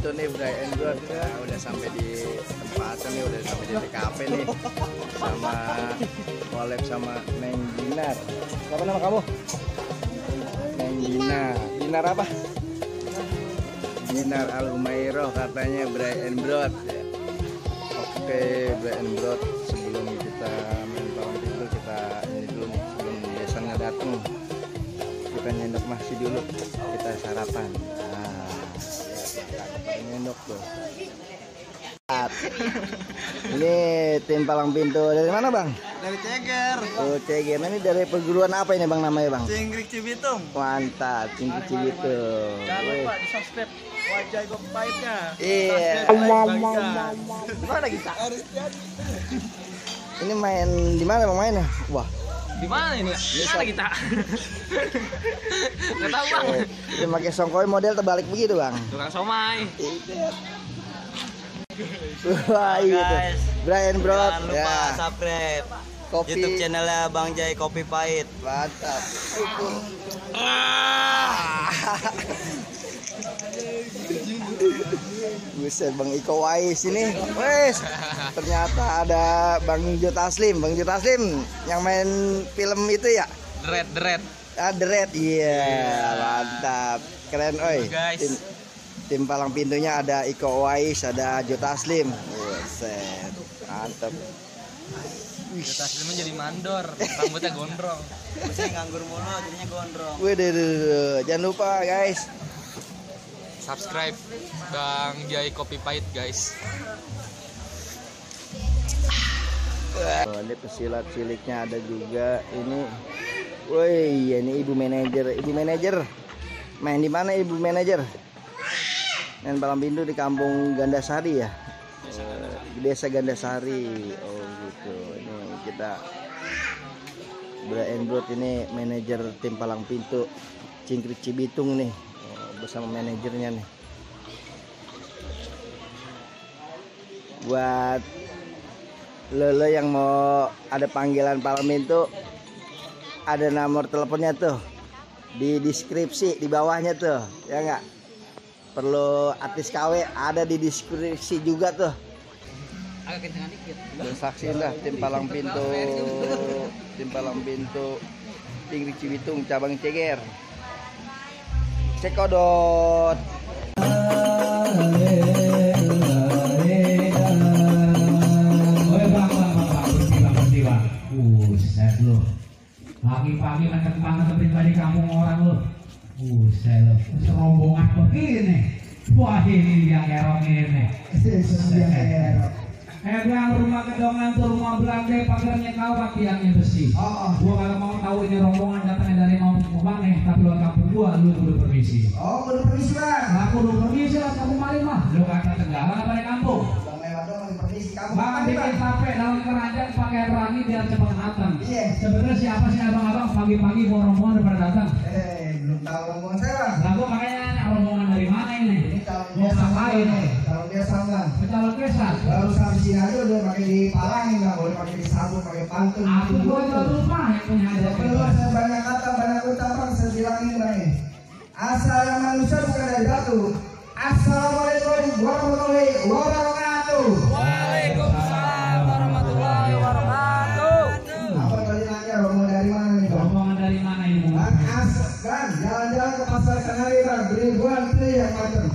Pintu nih Brian Bro udah sampai di tempat nih, udah sampai di TKP nih sama collab sama Neng Dinar. Siapa nama kamu? Neng Dinar. Dinar apa? Dinar Al-Humayroh katanya Brian Bro. Oke Brian Bro, sebelum kita main palang pintu kita ini dulu nih, sebelum biasanya datang kita nyendok masih dulu, kita sarapan. Nyendok tuh. Ini tim palang pintu dari mana bang? Dari Ceger. Oh Ceger, ini dari perguruan apa ini bang namanya bang? Cingkrik Cibitung. Mantap, Cingkrik Cibitung. Jangan lupa di subscribe Wajah Kopi Pahitnya. Iya. Gimana kita? Harus jadi. Ini main di mana bang mainnya? Wah. Di mana ini? Di mana kita? Nggak tahu bang. Dia pakai songkoi model terbalik begitu bang. Tukang somai. Wah gitu. Brian Bro. Jangan lupa subscribe Kopi. YouTube channelnya Bang Jai Kopi Pahit. Mantap. Buset Bang Iko Wais ini. Wes. Ternyata ada Bang Jo Taslim. Bang Jo Taslim yang main film itu ya? Deret. Ah, The Red. Iya, mantap. Keren oi. Guys. Tim palang pintunya ada Iko Wais, ada Jo Taslim. Buset. Mantap. Jo Taslim jadi mandor, rambutnya gondrong. Saya nganggur mulu jadinya gondrong. Waduh, jangan lupa guys. Subscribe Bang Jai Kopi Pahit guys. Oh, ini pesilat ciliknya ada juga ini. Woi, ini ibu manajer. Ibu manajer. Main di mana ibu manajer? Main palang pintu di Kampung Gandasari ya. Di Desa Gandasari. Oh gitu. Ini kita Brian Bro ini manajer tim palang pintu Cingkrik Cibitung nih. Bersama manajernya nih. Buat lo yang mau ada panggilan palang pintu, ada nomor teleponnya tuh di deskripsi di bawahnya tuh, ya nggak? Perlu artis KW ada di deskripsi juga tuh. Agak kencengan dikit. Saksiin dah tim palang pintu Cingkrik Cibitung cabang Ceger. Cekodot. Buset lu. Pagi-pagi banget pribadi kampung orang lu. Buset lu. Serombongan begini. Wah ini yang erong ini. Yang rumah kedongan tuh rumah Belanda pagarnya kawat tiangnya besi. Gua kalau mau tahu ini rombongan datangnya dari mau mana tapi luar kampung gua lu kudu permisi. Oh, kudu permisi lah. Aku kudu permisi lah kamu mari mah. Lu kata Tenggala apa di kampung? Bang lewat dong permisi kamu. Bang bikin tape dalam keranjang pakai rani biar cepat matang. Iya. Sebenarnya siapa sih abang-abang pagi-pagi bawa rombongan daripada datang? Belum tahu rombongan saya bang. Lah gua makanya nanya rombongan dari mana ini? Ini calon Mau biasa ngapain? Calon biasa bang. Calon desa. Baru sampai sini aja udah pakai dipalangin nggak boleh pakai disambut pakai pantun. Aku gua tuh lupa yang punya ada. Perlu saya banyak kata banyak ucapan saya bilangin bang. Asal yang manusia bukan dari batu. Assalamualaikum warahmatullahi wabarakatuh. Waalaikumsalam warahmatullahi wabarakatuh. Apa tadi nanya rombongan dari mana nih bang? Rombongan dari mana ini? Bang Bang, jalan-jalan ke pasar Kenari bang, beli buah itu yang macam.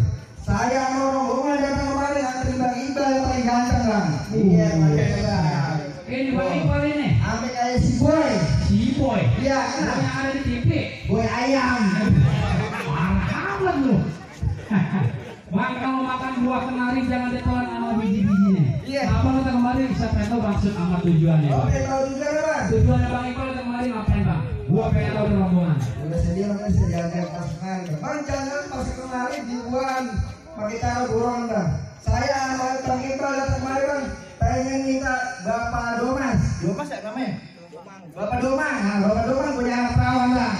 Saya mau rombongan datang kemarin antri Bang Iqbal yang paling ganteng bang. Iya bang. Ini Bang Iqbal ini. Ambil kayak si Boy. Si Boy. Iya. Yang ada di TV. Boy ayam. Marah amat lu. Bang kalau makan buah kenari jangan ditelan sama biji-bijinya. Iya. Apa kata kemarin siapa tahu maksud sama tujuannya. Oke tahu juga bang. Tujuannya Bang Iqbal datang kemarin ngapain bang? Gua pengen tahu di rombongan. Udah sedia makanya saya jalan-jalan pasukan. Bang jangan pasar Kenari di Wuhan pakai cara burung bang. Saya sama Bang Iqbal datang kemarin bang. Pengen minta Bapak Domas. Domas ya namanya? Bapak Domang. Nah, Bapak Domang punya anak perawan bang.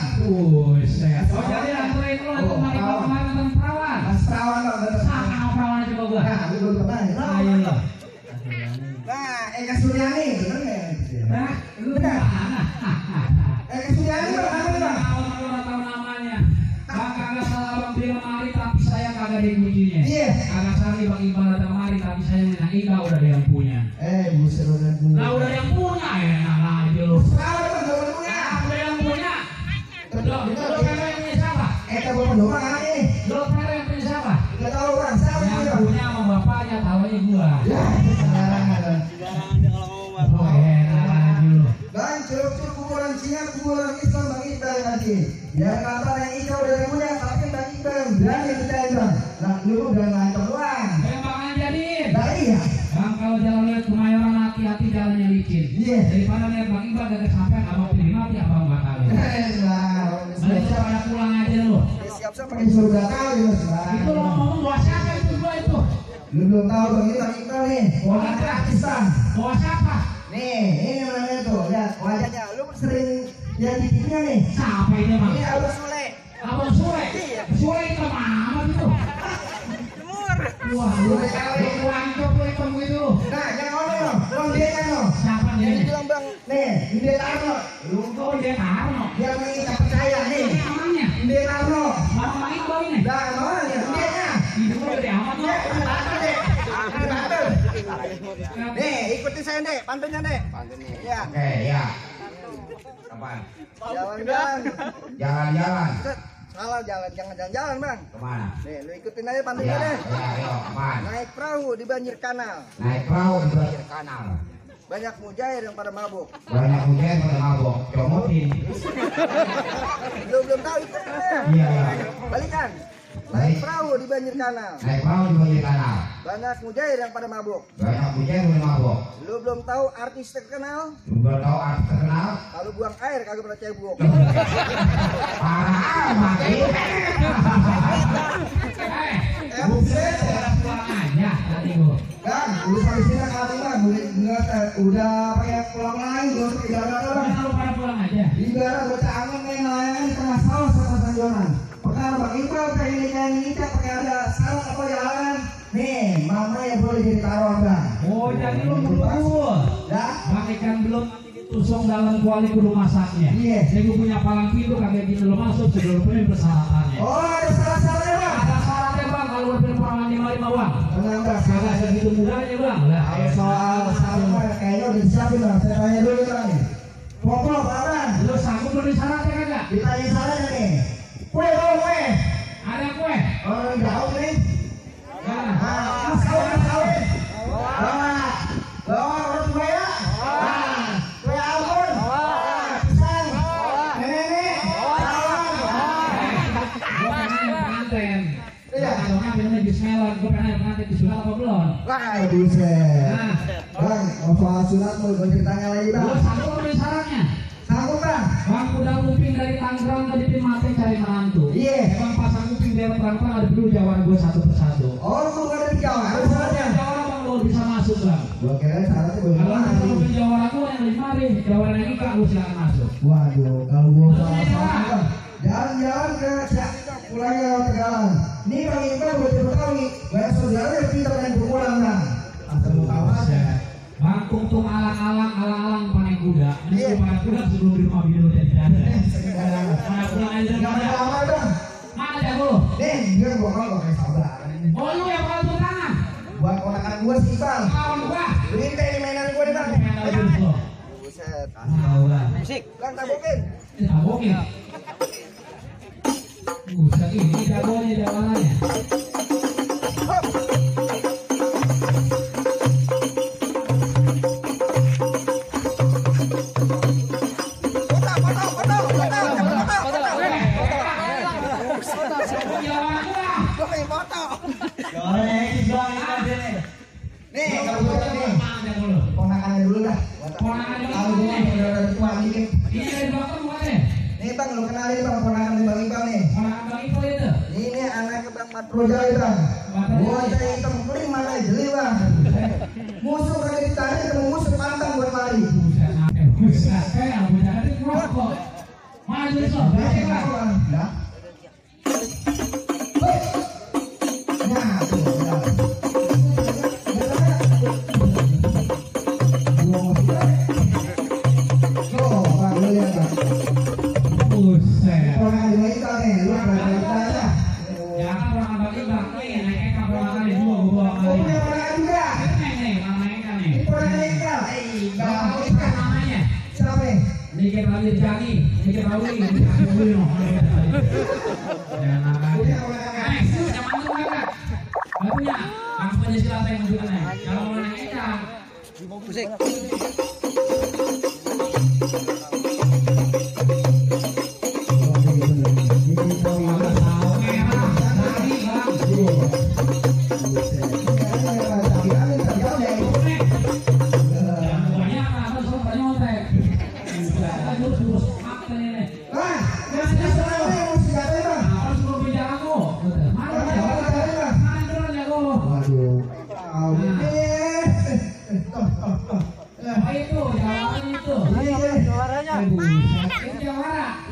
Set. Oh jadi anterin lu untuk Bang Iqbal kemarin tentang perawan. Mas perawan bang. Sama perawannya coba gua. Nah, lu belum pernah ya? Iya. Nah, Eka Suryani, bener nggak? Nah, lu mana? Eka Suryani bang, apa nih bang? Tahu namanya. Bang kagak salah bang bilang mari tapi saya kagak dipuji ya. Iya. Anak sari Bang Iqbal datang kemari tapi saya minta Ika udah ada yang punya. Buset udah punya. Lah udah yang punya enak aja lu. Sekarang kan udah punya. Udah yang punya. Lo Vero yang punya siapa? Bapak doang anaknya. Lo Vero yang punya siapa? Gak tahu orang siapa Yang punya sama bapaknya tahunya gua. Ya, sembarangan. Sembarangan dia kalau ngomong bang. Oh enak aja lu. Bang, curug-curug kuburan Cina, kuburan Islam Bang Iqbal nanti. Biar kata yang Ika udah yang punya, tapi Bang Iqbal yang berani percaya Bang. Nah, lu udah ngancam doang. Bang jadiin. Nah iya. Bang kalau jalan lihat Kemayoran hati-hati jalannya licin. Iya. Daripada lihat Bang Iqbal gak kesampean abang pilih mati abang bakal. Balik pada pulang aja lu. Siap-siap pakai surga kali Mas. Itu lo ngomong bawa siapa itu gua itu? Lu belum tahu Bang Iqbal nih. Orang gratis Bang. Bawa siapa? Nih, ini namanya tuh. Lihat wajahnya. Lu sering lihat di TV-nya nih. Siapa ini bang? Ini Abang Sule. Abang Sule? Sule itu amat itu. Wah, lu wancok lu hitam gitu. Nah, jangan ngomong dong. Belum dia kan dong. Siapa dia? Ini bilang Bang. Nih, ini dia Tarno. Lu kok dia Tarno? Dia mengikat percaya nih. Ini namanya? Dia Tarno. Bang Bang Iqbal ini? Nah, mana dia? Dia nya. Hidupnya gede amat lu. Nih, ikutin saya deh, pantunnya deh. Ya. Oke, ya. Kapan? Jalan-jalan. Jalan-jalan. Salah jalan, jangan jalan-jalan Bang. Kemana? Nih, lu ikutin aja pantunnya Ya, deh. ya, ayo, kapan? Naik perahu di banjir kanal. Naik perahu di banjir kanal. Banyak mujair yang pada mabuk. Banyak hujan pada mabok. Comotin. Belum tahu itu. Iya, iya. Balikan. Naik Baik. perahu di banjir kanal. Naik perahu di banjir kanal. Banyak mujair yang pada mabuk. Banyak hujan pada mabok. Lu belum tahu artis terkenal? Belum tahu artis terkenal. Kalau buang air kagak pernah cebok. Parah amat. Buset, pulang aja tadi gua. Bang, lu sampai sini kali Bang. Udah pakai pulang lagi, gua usah ibarat Bang. Lu pada pulang aja. Ibarat bocah angin main layangan di tengah sawah sama sanjonan. Perkara Bang Iqbal kayak ini pakai ada sarung apa jalan. Nih, mama ya boleh jadi taruhan Bang. Oh, jadi lu betul. Ya? Bang ikan belum tusuk dalam kuali kudu masaknya. Iya. Jadi gua punya palang pintu kagak gini lo masuk sebelum punya persyaratannya. Oh, ada salah-salahnya Bang. Ada syaratnya bang kalau udah perangan 55 bang. Tenang Bang. Kagak segitu mudahnya bang. Lah, Kalau soal sama kayaknya udah disiapin Bang. Saya tanya dulu Bang nih. Pokok Bang. lu sanggup beli syaratnya kagak? Ditanya salahnya nih. Kue dong kue. Ada kue? Orang jauh nih. Nah, Mas kawin. Bawa orang tua ya. Kue almond. Pisang. Nenek. gua pengen pengantin. Iya. Soalnya minumnya jus melon. Gua pengen pengantin disunat apa belum? Wah, buset. Nah, Bang, soal sunat mau gue ceritanya lagi lu Bang. sanggup beli syaratnya? Sanggup Bang? Bang udah uping dari Tangerang tadi tim mati cari menantu. Iya. Emang pasang uping dari perang-perang ada dulu jawaban gue satu persatu. Oh, lu bukan dari Jawa. Ada syaratnya. Jawaban bang lo bisa masuk bang. Gua kira syaratnya belum Kalau ada. masuk uping jawaban gue yang 5 nih, jawaban yang Ika lu silakan masuk. Waduh, kalau gua soal syarat Bang. Jalan-jalan ke Cianjur pulangnya lewat Tegalan. Ini Bang Iqbal buat Betawi. Banyak saudaranya pintar main pukulan Bang. Asal lu tahu aja. Bang tungtung alang-alang panen kuda. Ini Iya. panen kuda sebelum di rumah video dan tidak ada. Panen kuda aja Gak ada lama Bang. Mana ya lu? Nih, dia gua kan gua kayak saudara. Oh lu yang paling tunangan. Buat ponakan gua sih Bang. Kawan gua. Beliin teh ini mainan gua deh Bang. Main aja lu. Buset. Tahu bang. Musik, Bang tabokin. Tabokin. Buset ini jagonya jawabannya. Hop. Nih, kalau gua nih, ponakannya dulu dah. Kalau gua udah tua dikit. Nih Bang, lu kenalin Bang ponakan Bang Iqbal nih. Ini anak Bang Mat Projai Bang. Gua cari hitam kuning mana jeli Bang. Musuh kagak ditanya ketemu musuh pantang buat lari. Nih Bang. Dah. Nah, tuh, udah. Tuh, Bang, lu lihat Bang. Ponakan Bang Iqbal nih, lu berapa ditanya? dikit lagi dijagi, dikit lagi dijagi no. Punya mantu enggak? Enggak punya. Langsung aja silakan yang mau naik. Kalau mau naik ikan. Musik.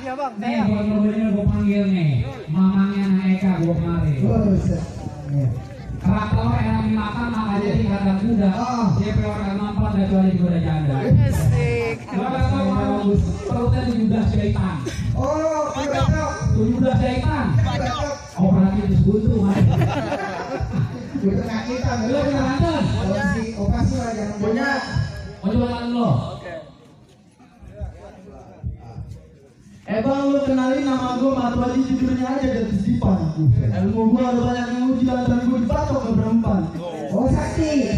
Iya bang, Nih, buat mobilnya gue panggil nih, mamangnya Eka gue kemarin. Kerak telur enak dimakan, maka jadi kandang kuda. DP warga 64 dan kecuali juga udah janda. Asik. Lo gak tau kalau perutnya 17 jahitan. Oh, 17 jahitan. Oh, berarti itu sebuntu. udah kaki kita. Lo punya mantan? Operasi lah jangan Punya. Mau coba tangan lo? Bang, lu kenalin nama gue Matu Haji, jujurnya aja dari Dipan. Ilmu gue ada banyak yang uji dan gue dipatok ke berempat. Oh, sakti.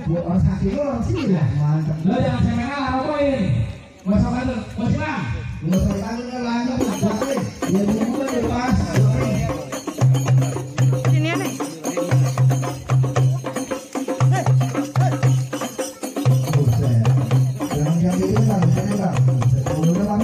Oh, sakti lo orang sini lah. Mantap. Lo jangan semena rokokin. Gak usah bantu, gue silang. Lo tanggung ke lanjut. Ya, gue udah pas. Sini ya nih. Yang ini bang, ini bang. Udah bang.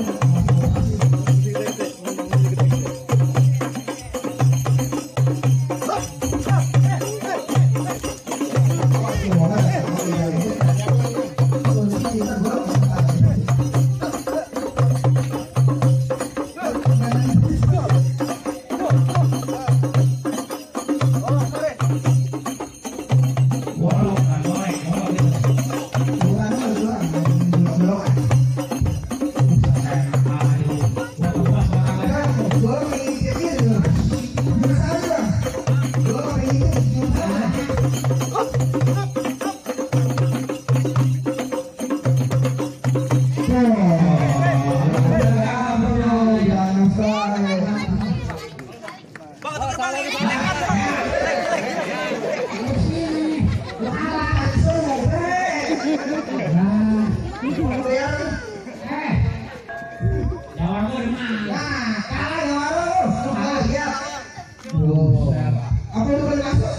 Apa itu boleh masuk?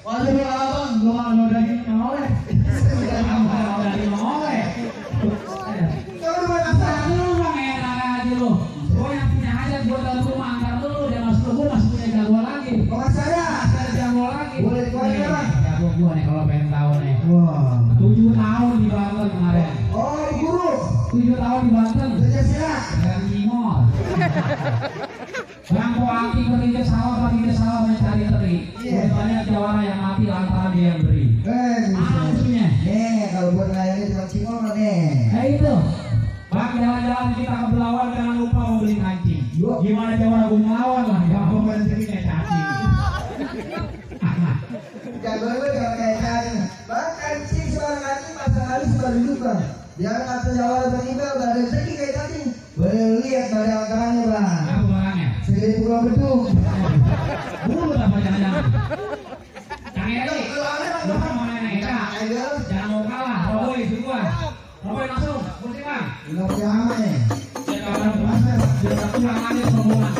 Waduh, abang, gue malah mau daging noleh. Kalau boleh masuk. Kawan saya. Boleh dikeluarin ya bang? Gue nih kalau pengen tahu nih. Wah. 7 tahun di Banten kemarin. Oh, guru. 7 tahun di Banten. Kerja silat. Dengan Timor. Bang Poaki pergi ke sawah mencari teri. Iya. Banyak jawara yang mati lantaran dia yang beri. Maksudnya. Nih, kalau buat ngayalin cuma cingol nih. Itu. Bang, jalan-jalan kita ke Belawan jangan lupa mau beli kancing. Gimana jawara gue ngelawan lah, jangan mau beli kayak cacing. Jagoan gue jangan kayak cacing. Bang, kancing seorang kancing masa lalu sudah duduk bang. Jangan kata jawara berimbel, gak ada rezeki kayak cacing. Boleh lihat dari angkarannya bang. Aku barangnya. Segede pulau beduk. Bulu apa jangan-jangan. Kang Eri, lu kan mau main Eka. Jangan mau kalah, Roboy semua. Roboy langsung, kursi bang. Nggak punya aman nih. Jangan pulang aja rombongan.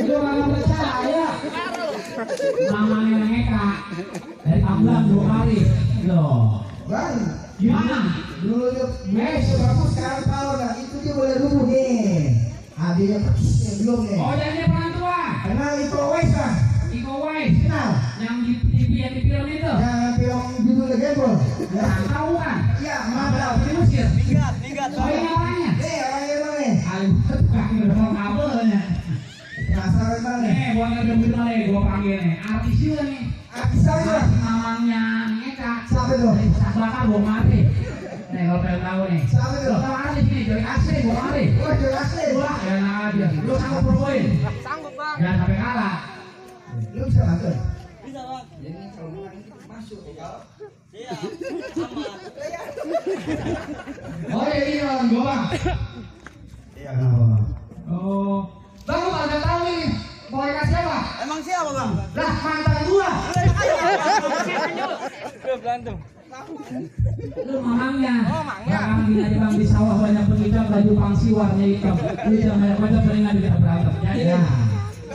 Itu orang percaya. Namanya Eka dari Tambang 2 kali. Loh. Bang, Gimana? dulu dia bagus sekarang tahu dah itu dia boleh dulu nih. Adanya persisnya belum nih. Oh, jadi penentua. Kenal itu Wes kan? Iko Wise. Kenal. Yang di TV yang di film itu. Yang film judulnya Gembel. Ya, tahu kan? Iya, mantap. Di Mesir. Minggat. Oh, ini orangnya. Nih orangnya mana nih? Ayo, tukang udah kabelnya. Penasaran banget nih. Gua nggak begitu nih, gua panggil nih. Artis juga nih. Artis apa? Namanya Eka. Siapa itu? Bakal gua mati. Nih, kalau pengen tahu nih. Siapa itu? Lo tahu artis nih, Joy Asri, gua mati. Oh, Joy Asli. Wah, ya aja. Lu sanggup promoin? Sanggup bang. Jangan sampai kalah. Lu bisa bantu? Bisa bang. Jadi kalau menang ini masuk kalau Iya. Sama. Oh, ya ini orang gua, Bang. iya. Oh. Bang, lu pada tahu nih. Kolega siapa? Emang siapa bang? Lah, mantan gua. Udah berantem. Lu mamangnya. Oh, mamangnya. Bang, gini aja Bang, di sawah banyak pengidap, baju pangsi warnanya hitam. Ini sama macam seringan kita berantem. Jadi, Bang,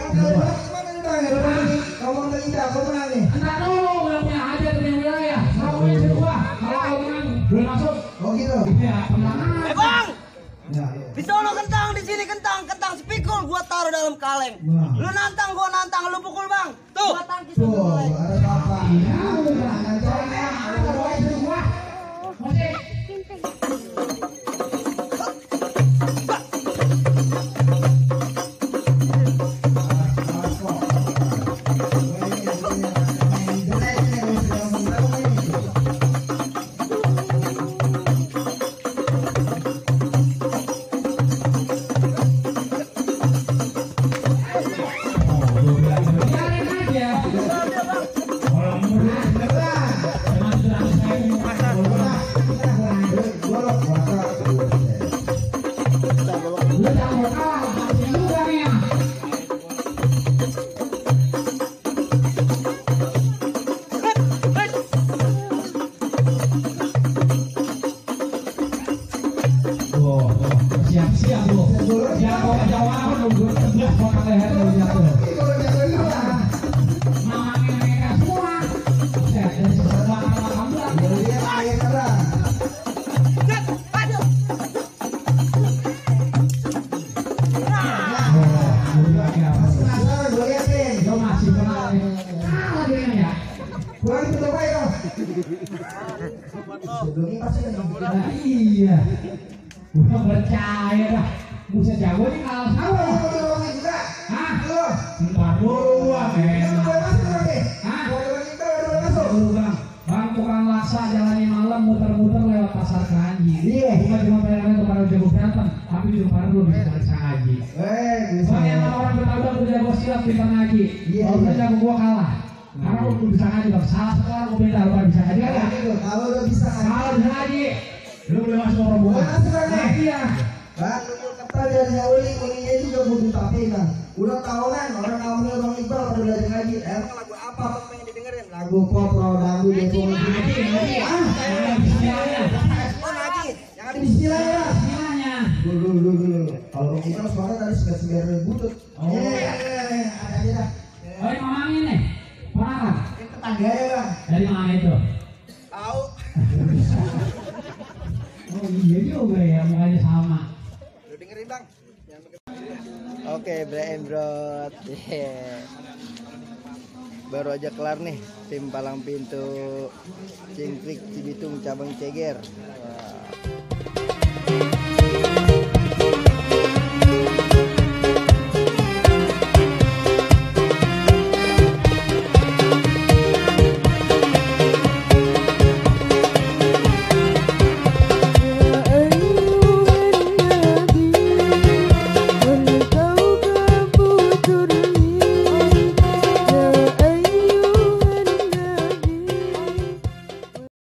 kalau menang gimana nih Bang? Kalau menang kita, kau menang nih. entar dulu, belum punya hajat di wilayah. Kalau punya si gua, kalau menang, belum masuk. Oh gitu. Iya, pemenangan. Bang. Ya, Di sono kentang, di sini kentang sepikul gua taruh dalam kaleng. Wah. Lu nantang, gua nantang, lu pukul bang. Tuh. Gua tangkis tuh, satu mulai. ada apa? Iya, Nah, caranya ada boy di gua. Musik. Biarin aja. Kalau menurut emang sudah saya lu jangan mau kalah, harus juga nih. Siap-siap lu. Jangan bawa jawaban lu, gue tegas bakal leher lu jatuh. Mamangnya mereka semua. Set, dari sebelah alhamdulillah. Lo masih pernah kalah dia ya? Nah, iya. Gua percaya dah. Buset jago nih kalah sama. Hah? Bentar dulu gua, men. Hah? Dulu bang. Bang tukang laksa jalanin malam muter-muter lewat pasar Keranji. Bukan cuma perangan kepada jago berantem, tapi juga para lu bisa periksa ngaji. Bang yang orang bertahu udah jago silat pintar ngaji. Iya, Kalau udah iya. jago gua kalah. Karena lu bisa ngaji bang. Salah sekolah gua beda lu bisa ngaji kan? Kalau udah bisa Kalau bisa ngaji, lu boleh masuk rombongan. Boleh masuk, Bang. Iya. Bang, kata dari ulinya juga butuh tapi Bang. Udah tahunan orang kampungnya Bang Iqbal pada belajar ngaji. Emang lagu apa Bang pengen didengerin? Lagu pop, dangdut, Ngaji. Bismillahnya. Oh ngaji, yang ada Bismillah ya. Bismillahnya. Dulu. Kalau Bang Iqbal suara tadi segar butut. Oh. Iya, ada aja dah. Oh ini mamangnya nih. Ponakan. Ini tetangga ya Bang. Dari mana itu? Tahu. Oh iya juga ya, mukanya sama. Lu dengerin Bang. Oke, Brian Brot. Yeah. Baru aja kelar nih tim palang pintu Cingkrik Cibitung cabang Ceger. Wah,